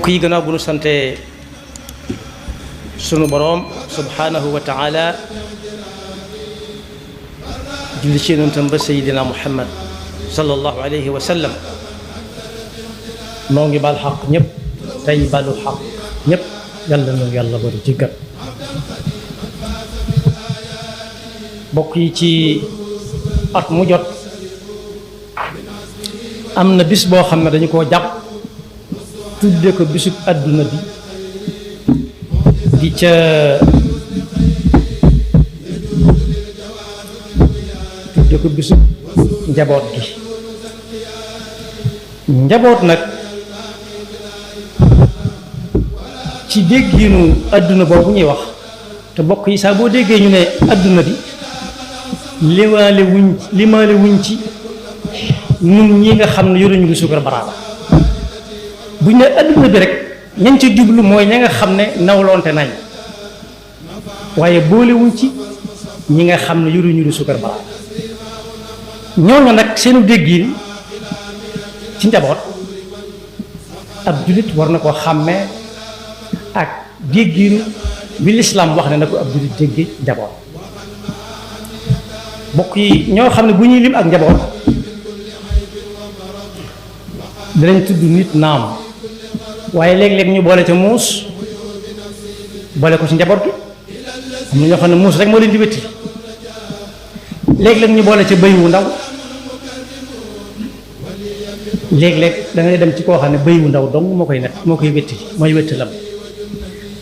kii gannaaw bu nu sante sunu boroom subhanahu wa taala julli ci yonentam ba sayidina muhammad sallallahu alayhi wa sallam noo ngi baal xaq ñëpp tey balu xaq ñëpp yàlla na yàlla bari jéggal bokk yi ci at mu jot am na bis boo xam ne dañu koo jàpp tudde ko bisub àdduna bi di ca tudde ko bisub njaboot gi njaboot nag ci dégginu àdduna boobu ñuy wax te bokk yi saa boo déggee ñu ne àdduna bi limaale wuñ ci ñun ñi nga xam ne yoruñu lu suukar baraaba buñ ne àdduna bi rek ñañ ca jublu mooy ña nga xam ne nawloonte nañ waaye boolewuñ ci ñi nga xam ne yoruñu lu suukar baraaba ñooñu nag seenu déggin ci njaboot ab jullit war na koo xàmmee ak déggin bi lislaam wax ne na ko ab jullit déggi njaboot bokk yi ñoo xam ne bu ñuy lim ak njaboot danañ tudd nit naam waaye léeg-léeg ñu boole ca muus boole ko ci njaboot gi am na ñoo xam ne muus rek moo leen di wétti léeg-léeg ñu boole ca bëy wu ndaw léeg-léeg da ngay dem ci koo xam ne bëy wu ndaw dong moo koy wétti mooy wétti lam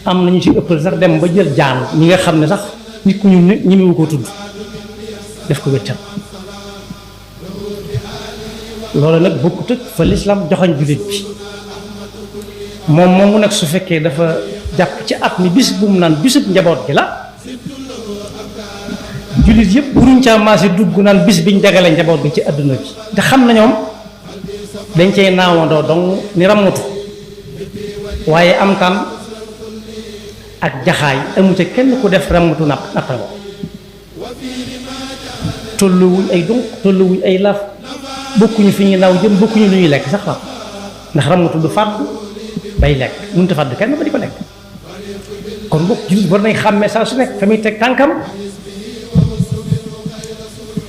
am na ñu ci ëppal sax dem ba jël jaan ñi nga xam ne sax nit ku ñu ñi mu ko tudd def ko wéttal loolu nag bokkut ak fa lislaam joxañ jullit bi moom mu nag su fekkee dafa jàpp ci at mi bis bu mu naan bisub njaboot gi la jullit yëpp buruñ caa maase dugg naan bis biñ jagale njaboot gi ci àdduna bi te xam na ñoom dañ cey naawandoo dong ni rammutu waaye am tam ak jaxaay amu ca kenn ku def rammutu nattalo tolluwuñ ay donc tolluwuñ ay laaf bokkuñu fi ñuy naaw jëm bokkuñu lu ñuy lekk sax fa ndax ramatu du fàdd bay lekk mënut a fàdd kenn ba di ko lekk kon bokk jullit war nañ xàmmee saa su nekk fa muy teg tànkam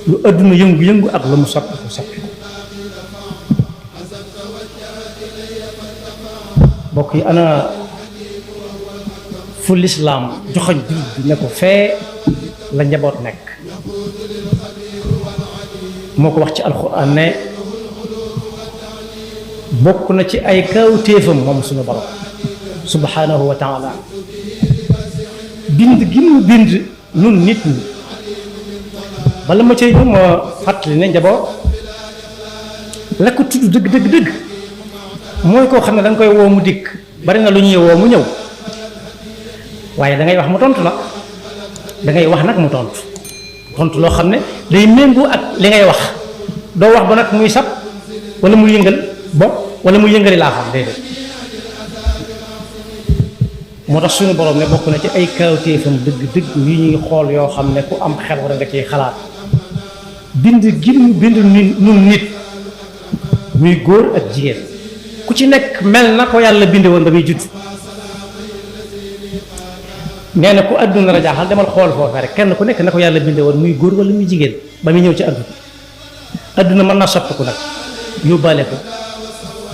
lu àdduna yëngu-yëngu ak lu mu soppi bokk yi ana fu lislaam joxoñ jullit bi ne ko fee la njaboot nekk moo ko wax ci alxuraan ne bokk na ci ay kawtéefam moom suñu borom subhanahu wa taala bind gi mu bind nun nit ñi bala ma cay ñu ma fàttali ne njaboot la ko tudd dëgg mooy koo xam ne da nga koy woo mu dikk bari na lu ñuy woo mu ñëw waaye da ngay wax mu tontu la da ngay wax nag mu tontu loo xam ne day méngoo ak li ngay wax doo wax ba nag muy sab wala muy yëngal bopp wala muy yëngali laa xam déedéet moo tax suñu borom ne bokk na ci ay kawtéefam dëgg yi ñuy xool yoo xam ne ku am xel war nga ciy xalaat bind gi mu bind nun nit muy góor ak jigéen ku ci nekk mel na ko yàlla binde woon ba muy judd nee na ku àdduna la jaaxal demal xool foofu rek kenn ku nekk na ko yàlla bindee woon muy góor wala muy jigéen ba muy ñëw ci àdduna mën naa soppiku nag yóbbaale ko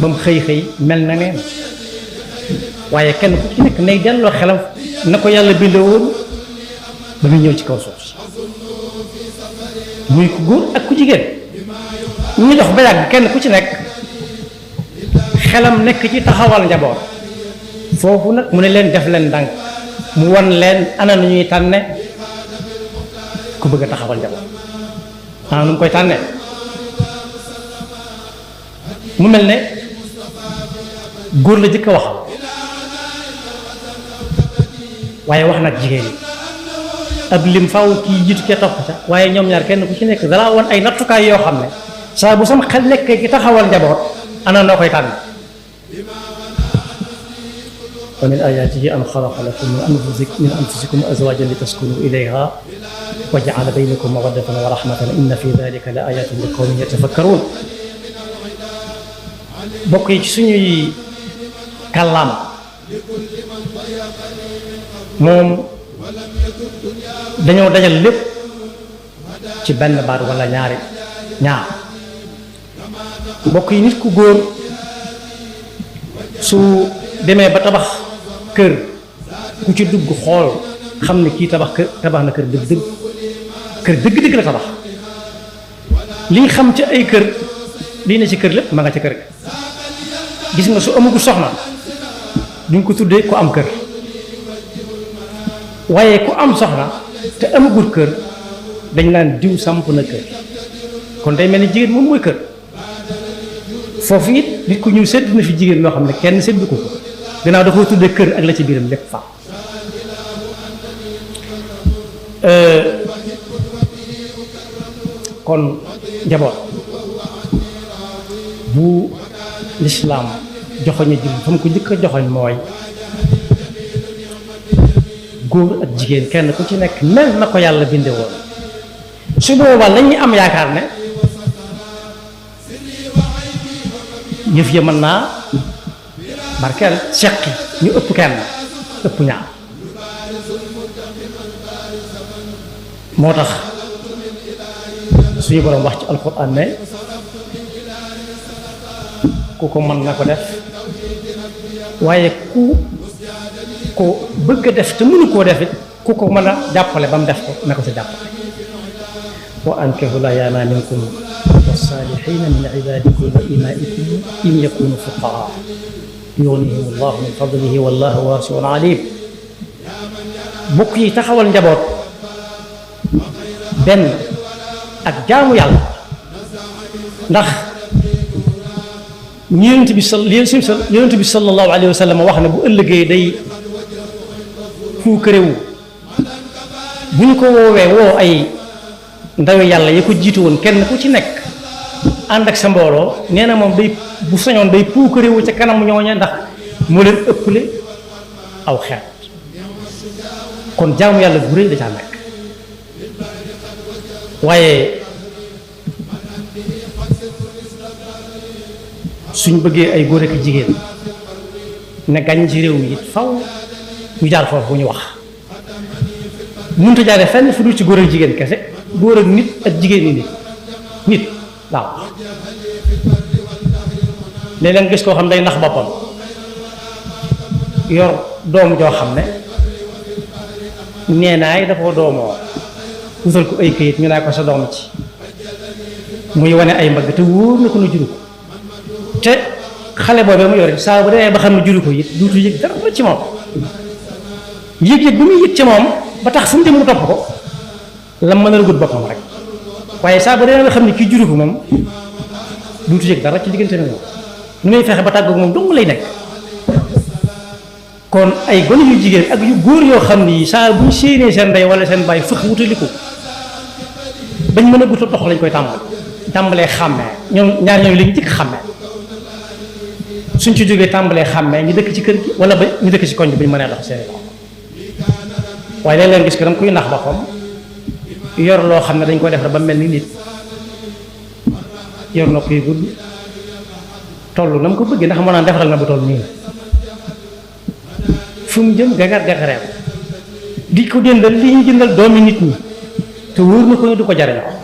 ba mu xëy mel na neen waaye kenn ku ci nekk nay delloo xelam na ko yàlla bindee woon ba muy ñëw ci kaw suuf si muy ku góor ak ku jigéen ñu dox ba yàgg kenn ku ci nekk xelam nekk ci taxawal njaboot foofu nag mu ne leen def leen ndànk mu wan leen ana nu ñuy tànne ku bëgg a taxawal njaboot ana nu mu koy tànne mu mel ne góor la jëkk a waxal waaye wax nag jigéen ñi ab lim faw kii jiitu ke topp ca waaye ñoom ñaar kenn ku ci nekk dalaa wan ay nattukaay yoo xam ne saa bu sam xel nekkee ci taxawal njaboot ana noo koy tànne wa min ayaatihi an xalaqa lakum min anfusikum azwaajan litaskunu ilayha wa ja'ala baynakum mawaddatan wa rahmatan inna fi dalika la ayatin li qawmin yatafakkarun bokk yi ci suñuy kàllaama moom dañoo dajal lépp ci benn baat walla ñaar mbokk yi nit ku góor su demee ba tabax kër ku ci dugg xool xam ne kii tabax na kër dëgg la tabax li ñu xam ci ay kër lii ne ci kër lépp ma nga ci kër gis nga su amagul soxna duñ ko tuddee ku am kër waaye ku am soxna te amagul kër dañ naan diw samp na kër kon day mel ni jigéen moom mooy kër foofu it nit ku ñëw sedd na fi jigéen loo xam ne kenn seddu ko gannaaw da koo tuddee kër ak la ci biiram lépp fa kon njaboot bu lislaam joxoñe jullit fa mu ko njëkk a joxoñ mooy góor ak jigéen kenn ku ci nekk mel na ko yàlla binde woon su boobaa la ñuy am yaakaar ne yëf ya mën naa barkeel seqi ñu ëpp kenn ëpp ñaar moo tax suñu borom wax ci alxuraan ne ku ko mën na ko def waaye ku ko bëgg a def te mënu koo def it ku ko mën a jàppale ba mu def ko na ko sa jàppale wa ankihu l-ayama minkum was-salihina min ibadikum wa imaikum in yakunu fuqara yughnihim allahu min fadlihi wallahu wasi'un alim bokk yi taxawal njaboot benn ak jaamu yàlla ndax yonent bi sallallahu alayhi wa sallam wax ne bu ëllëgee day fuukarewu bu ñu ko woowee woo ay ndaw yàlla yi ko jiitu woon kenn ku ci nekk ànd ak sa mbooloo nee na moom day bu sañoon day fuukarewu ca kanam ñooña ndax moo leen ëpple aw xeet kon jaamu yàlla bu rëy da caa nekk waaye suñ bëggee ay góor ak jigéen ne gàññ ci réew mi it faw ñu jaar foofu bu ñu wax mënut a jaare fenn fu dul ci góor ak jigéen kese góor ak nit ak jigéen ñi nit waaw léeg-léeg gis koo xam day nax boppam yor doom joo xam ne nee naay dafa doomoo wutal ko ay këyit ñu naa ko sa doom ci muy wane ay mbagg te wóor na ko na juru ko te xale boobee mu yore saa bu demee ba xam ne juru ko it duutu yëg dara ci moom yëg-yëg bi muy yëg ci moom ba tax fu mu dem mu topp ko la mën a gudd boppam rek waaye saa bu demee ba xam ne kii juru ko moom duutu yëg dara ci diggante ne moom nu muy fexe ba tàggoog moom dong lay nekk kon ay gone yu jigéen ak yu góor yoo xam ni saa bu ñu séenee seen ndey wala seen bàyyi fëx wutaliku bañ mën a gudd dox lañ koy tàmbalee xàmmee ñoom ñaar ñooñu la ñu jëkk xàmmee suñ ci jógee tàmbalee xàmmee ñu dëkk ci kër gi wala ba ñu dëkk ci koñ bi bu ñu mënee dox seen loxo waaye léeg-léeg gis ko dama kuy nax boppam yor loo xam ne dañ koy defar ba mel ni nit yor nopp yu gudd toll na mu ko bëggee ndax moo naan defaral na bu toll nii fu mu jëm gagar gagaree ko di ko jëndal li ñu jëndal doomi nit ñi te wóor na ko ne du ko jariñoo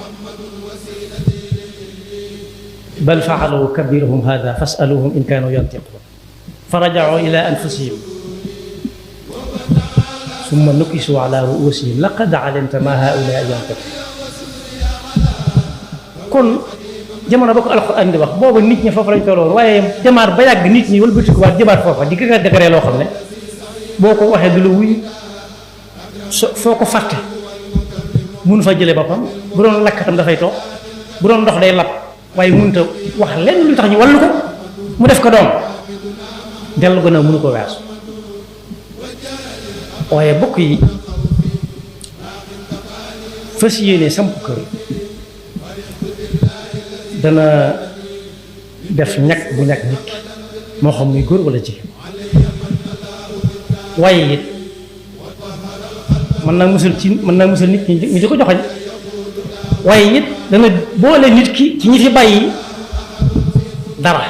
bal faalu kabiruhum hada fasaluhum in kaanu yantiqun fa rajau ila anfusihim summa nukisu ala ruusihim laqad alimta ma haulaa yantiqun kon jamono ba ko alxuraan di wax booba nit ñi foofu lañ tolloon waaye jamaat ba yàgg nit ñi wëlbatiku waat jëmaat foofa di gagar gagaree loo xam ne boo ko waxee du la wuy foo ko fàtte mun fa jële boppam bu doon lakkatam dafay toog bu doon ndox day lab waaye mënut a wax lenn lu tax ñu wallu ko mu def ko doom dellu gën a mënu ko weesu waaye bokk yi fas yéene samp kër dana def ñàkk bu ñàkk nit ki moo xam muy góor wala jigéen waaye it mën naa musal nit ñi ñu di ko joxoñ waaye it dana boole nit ki ci ñi fi bàyyi dara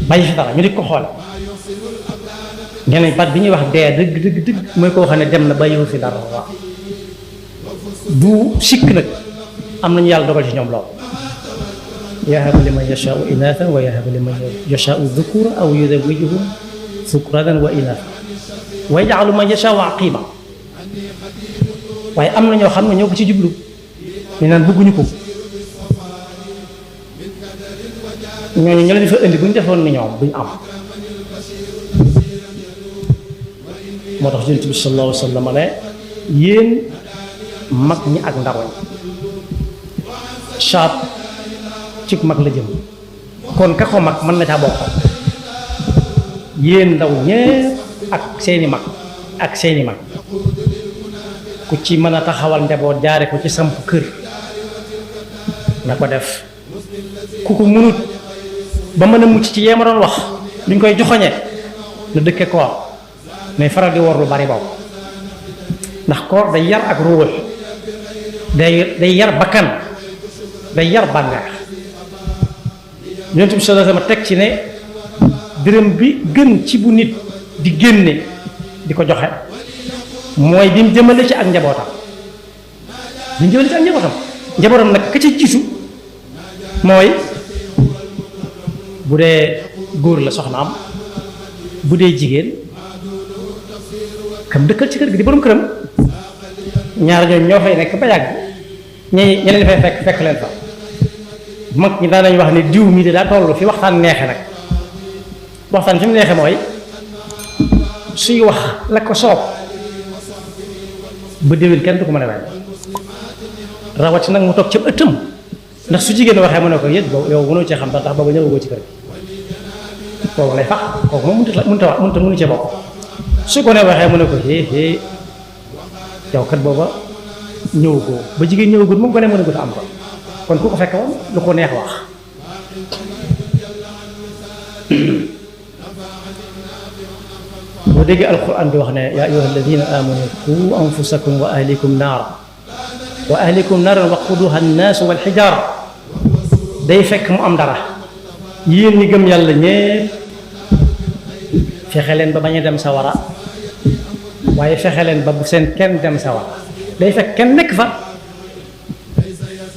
bàyyi fi dara ñu di ko xool nee nañ baat bi ñuy wax dee dëgg mooy koo xam ne dem na bàyyiwu fi dara waaw du sikk nag am nañu yàlla dogal ci ñoom lool yahabu liman yashaau inathan wa yahabu liman yashaau dhukura aw yuzawijuhum dhukranan wa inathan wa yaj'alu man yashaau aqima waaye am na ñoo xam ne ñoo ko ci jublu ñu naan bëgguñu ko ñooñu ñu leen fa indi bu ñu defoon ni ñoom duñ am moo tax Yonent bi sallallahu alayhi wa sallam ne yéen mag ñi ak ndaw ñi shaab ci mag la jëm kon ka ko mag mën na caa bokk yéen ndaw ñépp ak seeni mag ku ci mën a taxawal njaboot jaare ko ci samp kër na ko def ku ko mënut ba mën a mucc ci yee ma doon wax luñ koy joxoñe na dëkke koor mais faral di wor lu bari boobu ndax koor day yar ak ruux day yar bakkan day yar bànneex Yonent bi sallallahu alayhi wasallam teg ci ne dërëm bi gën ci bu nit di génne di ko joxe mooy bi mu jëmale ci ak njabootam njabootam nag ka ci jiitu mooy bu dee góor la soxnaam bu dee jigéen kam dëkkal ci kër gi di borom këram ñaar ñooñu ñoo fay nekk ba yàgg ñeneen fay fekk leen fa mag ñi daan nañu wax ne diw mii de daa toll fi waxtaan neexe nag waxtaan fi mu neexe mooy suy wax la ko soob ba déwén kenn du ko mën a wàññi rawati nag mu toog ca ëttam ndax su jigéen waxee mu ne ko yéen yow mënoo cee xam ndax booba ñëwagoo ci kër gi kooku lay fax kooku moom mënu cee bokk su ko ne waxee mu ne ko hee yow kat booba ñëwagoo ba jigéen ñëwagul moom ko ne mënagut a am ko kon ku ko fekk moom lu ko neex wax boo déggee alquran di wax ne yaa ayyuha alladina amanu qu anfusakum wa ahlikum naaran waquduha annaasu wal xijaara day fekk mu am dara yéen ñi gëm yàlla ñépp fexe leen ba bañ a dem sawara waaye fexe leen ba bu seen kenn dem sawara day fekk kenn nekk fa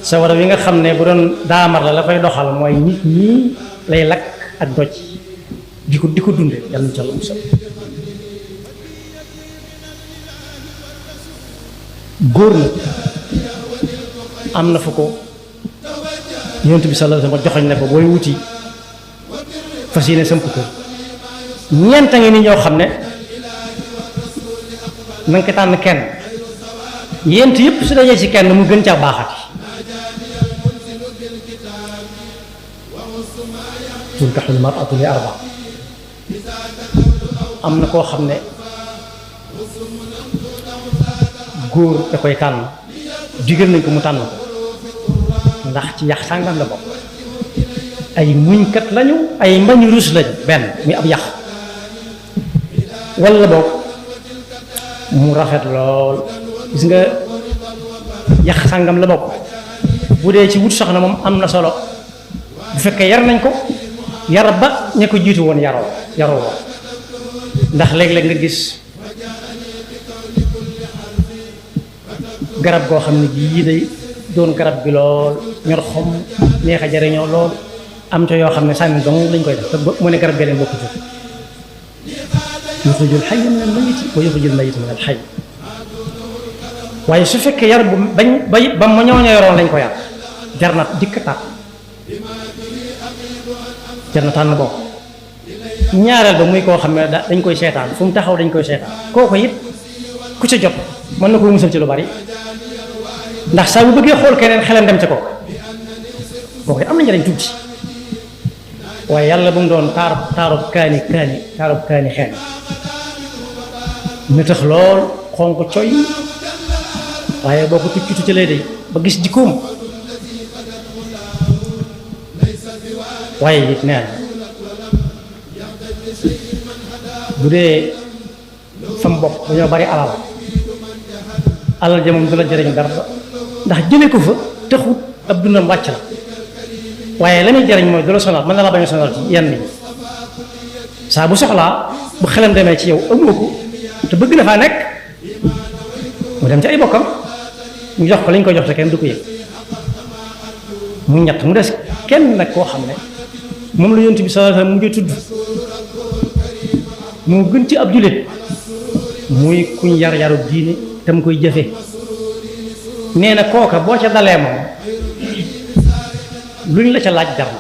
sawara wi nga xam ne bu doon daamar la koy doxal mooy nit ñi lay lakk ak doj di ko dunde yàlla na ci Yàlla musal góor na am na fu ko Yonent bi sallallahu alayhi wasallam joxoñ ne ko booy wuti fas yéene samp ko ñeenta ngi ni ñoo xam ne na nga ko tànn kenn yent yëpp su dajee ci kenn mu gën caa baaxati tunkaxul mar'atu li arba am na koo xam ne góor da koy tànn digal nañ ko mu tànn ko ndax ci yax sàngam la bokk ay muñkat lañu ay mbañu rus lañu benn muy ab yax walla bokk mu rafet lool gis nga yax sàngam la bokk bu dee ci wut soxna moom am na solo bu fekkee yar nañ ko yar ba ña ko jiitu woon yaroo woon ndax léeg-léeg nga gis garab goo xam ne gii day doon garab bi lool ñor xom neex a jariñoo lool am ca yoo xam ne sànni dong lañ koy def te mu ne garab gi leen bokku ci yuxrijul hayya minal mayyiti wa yuxrijul mayyita minal hayy waaye su fekkee yar bu ba ma ñoo yoroon lañ ko yar jar na dikk tànn jar na tànn bokk ñaareel ba muy koo xam ne dañ koy seetaan fu mu taxaw dañ koy seetaan kooku it ku ca jot mën na ko musal ci lu bari ndax saa bu bëggee xool keneen xelam dem ca kooku am na njëriñ tuuti waaye yàlla bu mu doon taarub kaani xeen ñu tax lool xonq coy waaye boo ko tucc ci lay day ba gis jikkoom waaye it neen bu dee fam bokk dañoo bari alal ja moom du la jëriñ dara ndax jële ko fa taxut ab dundam wàcc la waaye la muy jëriñ mooy du la sonal mën na la bañ a sonal ci yenn yi saa bu soxlaa bu xelam demee ci yow amoo ko te bëgg na faa nekk mu dem ci ay bokkam ñu jox ko lañ ko jox te kenn du ko yëg mu ñett mu des kenn nag koo xam ne moom la yonent bi sallallahu alayhi wasallam mu ngi tudd moo gën ci ab jullit muy kuñ yar yaru diine te mu koy jëfe nee na kooka boo ca dalee moom luñ la ca laaj jar na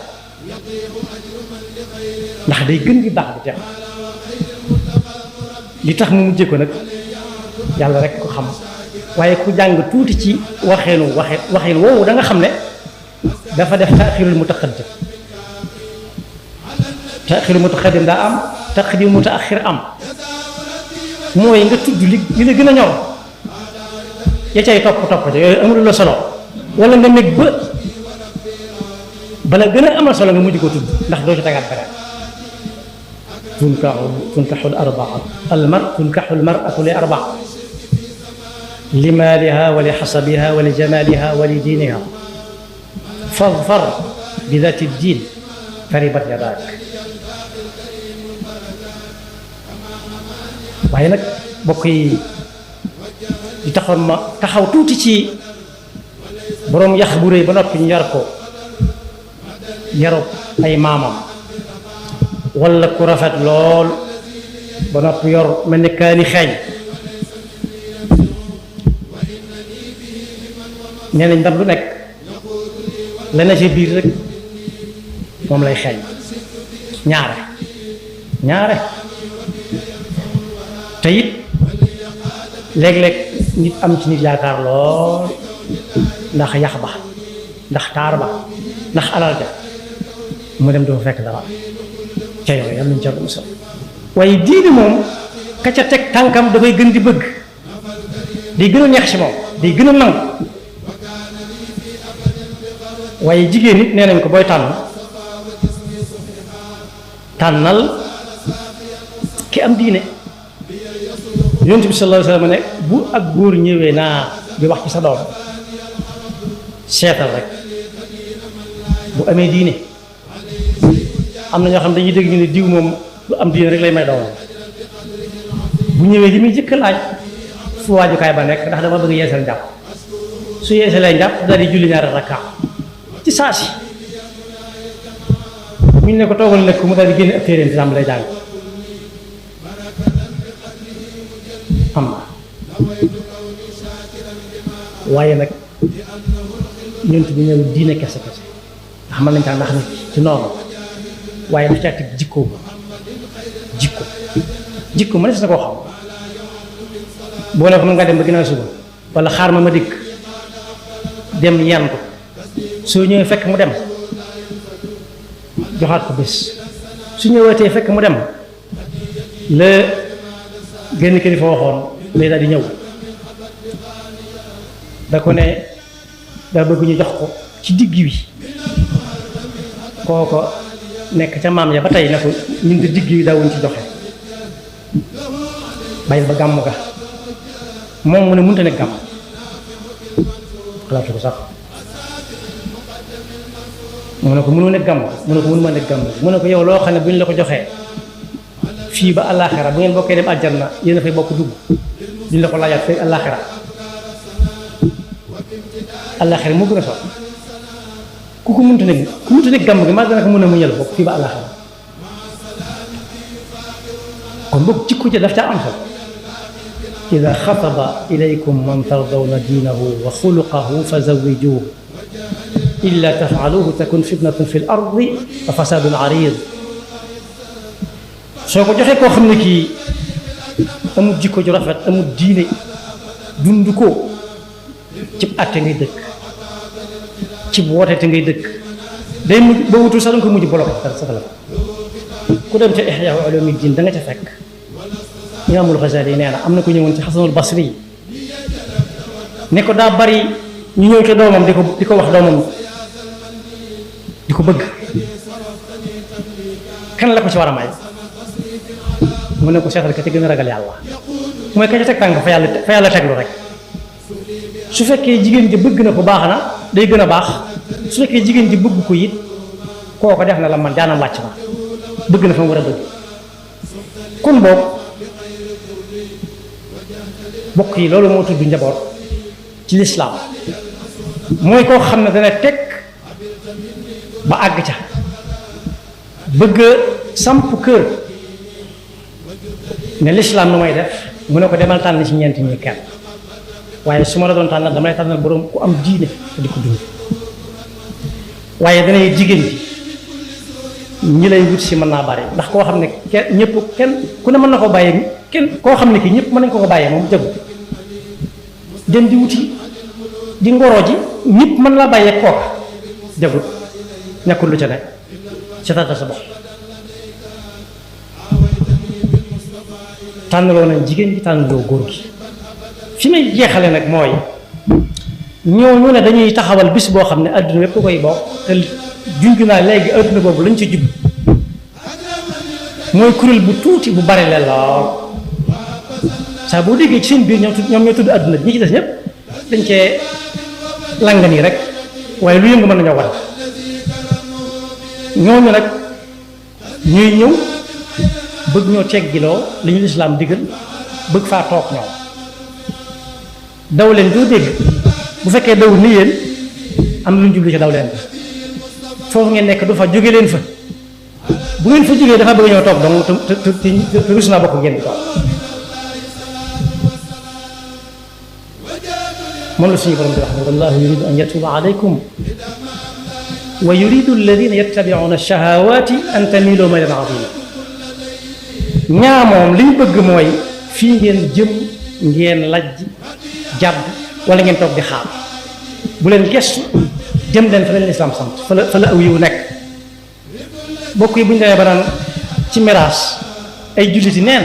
ndax day gën di baax di teew li tax mu mujjee ko nag yàlla rek ko xam waaye ku jàng tuuti ci waxin woowu da nga xam ne dafa def taaxirul mutaqaddim daa am taqdim mutaaxir am mooy nga tudd li la gën a ñor ya cay topp ca yooyu amul la solo wala nga nekk ba bala gën a amal solo nga mujj ko tudd ndax doo ci tagaat beneen tunkaxu al arbaa tunkaxu al maratu li arbaa li maaliha wa li xasabiha wa li jamaliha wa li diiniha fadfar bi dati diin taribat yadaak waaye nag bokk yi di taxoon ma taxaw tuuti ci boroom yax bu rëy ba noppi ñu yar ko yaru ay maamam walla ku rafet lool ba noppi yor mel ni kaani xeeñ nee nañ ndam lu nekk la na ci biir rek moom lay xeeñ ñaare te it léeg-léeg nit am ci nit yaakaar lool ndax yax ba ndax taar ba ndax alal ja mu dem doo fekk dara ca yooyu yam nañu ca musal waaye diine moom ka ca teg tànkam dafay gën di bëgg day gën a neex ci moom day gën a nangu waaye jigéen nit nee nañ ko booy tànnal ki am diine yonent bi sallallahu alayhi wasallam ne bu ak góor ñëwee naa di wax ci sa doom seetal rek bu amee diine am na ñoo xam dañuy dégg ñu ne diw moom lu am diine rek lay may doomam bu ñëwee li muy jëkk laaj fu waajukaay ba nekk ndax dama bëgg yeesal njàpp su yeesalee njàpp daal di julli ñaari rakka ci saa si ñu ne ko toogal lekk mu daal di génne ab téeréem ci am lay jàng am na waaye nag ñunt bi ñëw diine kese ndax mën nañ kaa ndax nit ci noonu waaye daf caa teg jikko mënees na koo xam boo ne ko mën nga dem ba ginnaaw suba wala xaar ma dikk dem yan ko soo ñëwee fekk mu dem joxaat ko bés su ñëwatee fekk mu dem la génn kilifa waxoon lay daal di ñëw da ko ne daa bëgg ñu jox ko ci digg wi kooko nekk ca maam ya ba tey ne ko ñun di digg wi daawuñ ci joxe bàyyil ba gàmm ga moom mu ne mënta nekk gàmm xalaatu ko sax mu ne ko mënoo nekk gàmm mu ne ko mënuma nekk gàmm mu ne ko yow loo xam ne bu ñu la ko joxee fii ba àllaaxira bu ngeen bokkee dem aljanna yéen a fay bokk dugg duñ la ko laajaat fekk àllaaxira àllaaxira moo gën a sot ku mënta nekk gàmm gi maa dana ko mën a muñal bokk fii ba àllaaxira kon bokk ci ku ca daf caa am solo ida xataba ilaykum man tardawna diinahu wa xuluqahu fa zawwijuuhu illa tafaaluhu takun fitnatun fi l ardi wa fasadun arid soo ko joxee koo xam ne kii amul jikko ju rafet amul diine dund ko cib àtte ngay dëkk cib woote te ngay dëkk day mujj ba wutul sax danga ko mujj bloqué sax la ku dem ca Ihya Ulumuddin da nga ca fekk Imaamul Ghazali nee na am na ko ñëwoon ci Xasanul Basri ne ko daa bari ñu ñëw ca doomam di ko wax doomam di ko bëgg kan la ko ci war a may mu ne ko seetal ka te gën a ragal yàlla mooy ka ca teg tànk fa yàlla teglu rek su fekkee jigéen ji bëgg na ko baax na day gën a baax su fekkee jigéen ji bëgg ko it kooko def na la man jaanam wàcc na bëgg na fa mu war a bëgg kon boobu bokk yi loolu moo tudd njaboot ci lislaam mooy koo xam ne dana teg ba àgg ca bëgg samp kër ne lislaam nu may def mu ne ko demal tànn ci ñeenti ñi kenn waaye su ma la doon tànnal damay tànnal boroom ku am diine te di ko dund waaye danay jigéen ji ñi lay wut si mën naa bari ndax koo xam ne kenn ku ne mën na ko bàyyee kenn koo xam ne kii ñëpp mën nañ ko bàyyee moom jagu dem di wuti di ngoro ji ñëpp mën laa bàyyee kooka jagut ñàkkul lu ca ne ca tàggal sa bopp tànnaloo nañ jigéen bi tànnaloo góor gi fi may jeexale nag mooy ñooñu ne dañuy taxawal bis boo xam ne adduna yépp koy bokk te junj naa léegi adduna boobu lañ ci jub mooy kuréel bu tuuti bu bari la lool saa boo déggee ci seen biir ñoom ñoo tudd adduna bi ñi ci des ñëpp dañ cee lang nii rek waaye lu yëngu mën nañoo war ñooñu nag ñuy ñëw bëgg ñoo teggiloo li ñu lislaam digal bëgg faa toog ñoom daw leen doo dégg bu fekkee daw ni yéen am na lu ñu jublu ci daw leen foofu ngeen nekk du fa jóge leen fa bu ngeen fa jógee dafa bëgg ñoo toog donc te rus naa bokk ngeen di toog moom la suñu borom di wax ne wallahu yuridu an yatuba alaykum wa yuridu alladina yattabi'una ash-shahawati an tamilu maylan azima ñaa moom li ñu bëgg mooy fii ngeen jëm ngeen lajj jàdd wala ngeen toog di xaar bu leen gestu jëm leen fa leen lislaam sant fa la aw yiw nekk bokk yi bu ñu demee ba naan ci miraas ay julliti neen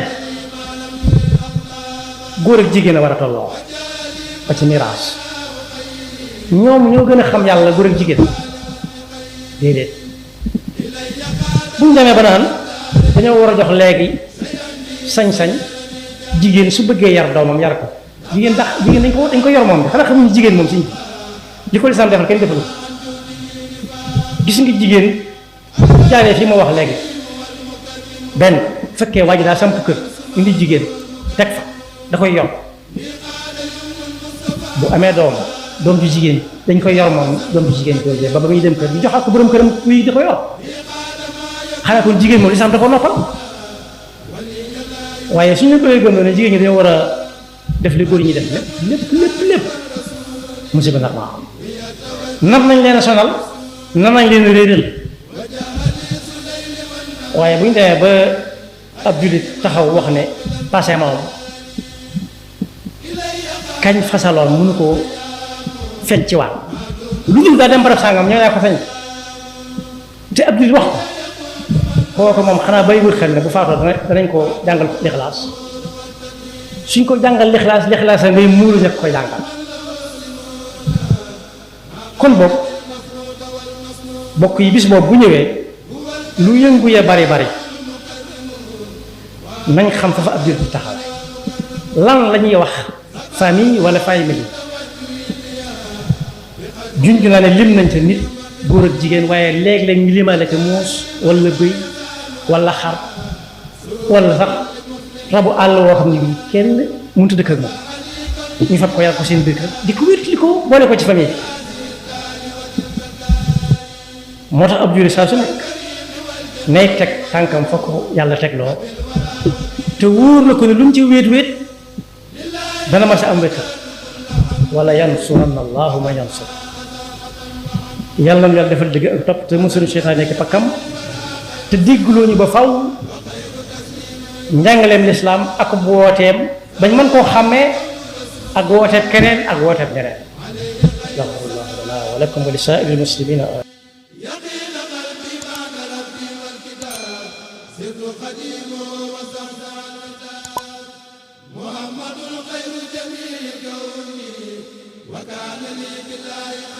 góor ak jigéen a war a tolloo ba ci miraas ñoom ñoo gën a xam yàlla góor ak jigéen déedéet bu ñu demee ba naan dañoo war a jox léegi sañ-sañ jigéen su bëggee yar doomam yar ko jigéen dañ ko yor moom bi xanaa xamuñu jigéen moom siñ li ko lislaam defal kenn defalu gis nga jigéen jaaree fii ma wax léegi benn fekkee waa ji daa samp kër indi jigéen teg fa da koy yor bu amee doom ju jigéen dañ koy yor moom doom ju jigéen jooju ba muy dem kër ñu joxaat ko borom këram kuy da ko yor xanaa kon jigéen moom lislaam da ko noppal waaye suñu koy gëm ne jigéen ñi dañoo war a def li góor ñi def lépp musiba nar naa am nar nañ leen a sonal nar nañ leen a réeral waaye bu ñu demee ba ab jullit taxaw wax ne passé moom kañ fasaloon mënu ko fecc ci waat lu dul daa dem barab sàngam ñoo yaa ko feñ te ab jullit wax ko kooku moom xanaa bay wër xel ne bu faatoo danañ ko jàngal lixlaas suñ ko jàngal lixlaas a ngay muuru ña koy jàngal kon bokk yi bis boobu bu ñëwee lu yëngu ya bari nañ xam fa ab jullit taxaw lan la ñuy wax famille wala famille junj naa ne lim nañ te nit góor ak jigéen waaye léeg-léeg ñu limaale te muus wala bëy wala xar wala sax rabu àll woo xam ne bii kenn mënut a dëkk ak moom ñu fab ko yar ko seen biir kër di ko wér ko boole ko ci famille moo tax ab jullit saa su nekk nay teg tànkam fa ko yàlla teg loo te wóor na ko ne lu mu ci wéet dana ma sa am wéttal wala yansuranna allahu man yansur yàlla na yàlla defal dëgg ak topp te mësuñu seytaan nekk pakkam te diggloo ñu ba faw njàngaleem lislaam ak wooteem bañ mën koo xàmmee ak wooteeb keneen ak wooteeb ñeneen yaxfirullahu lana wa lakum wa li saa'iril muslimina محمد خير جميع الكون وكان لي بالله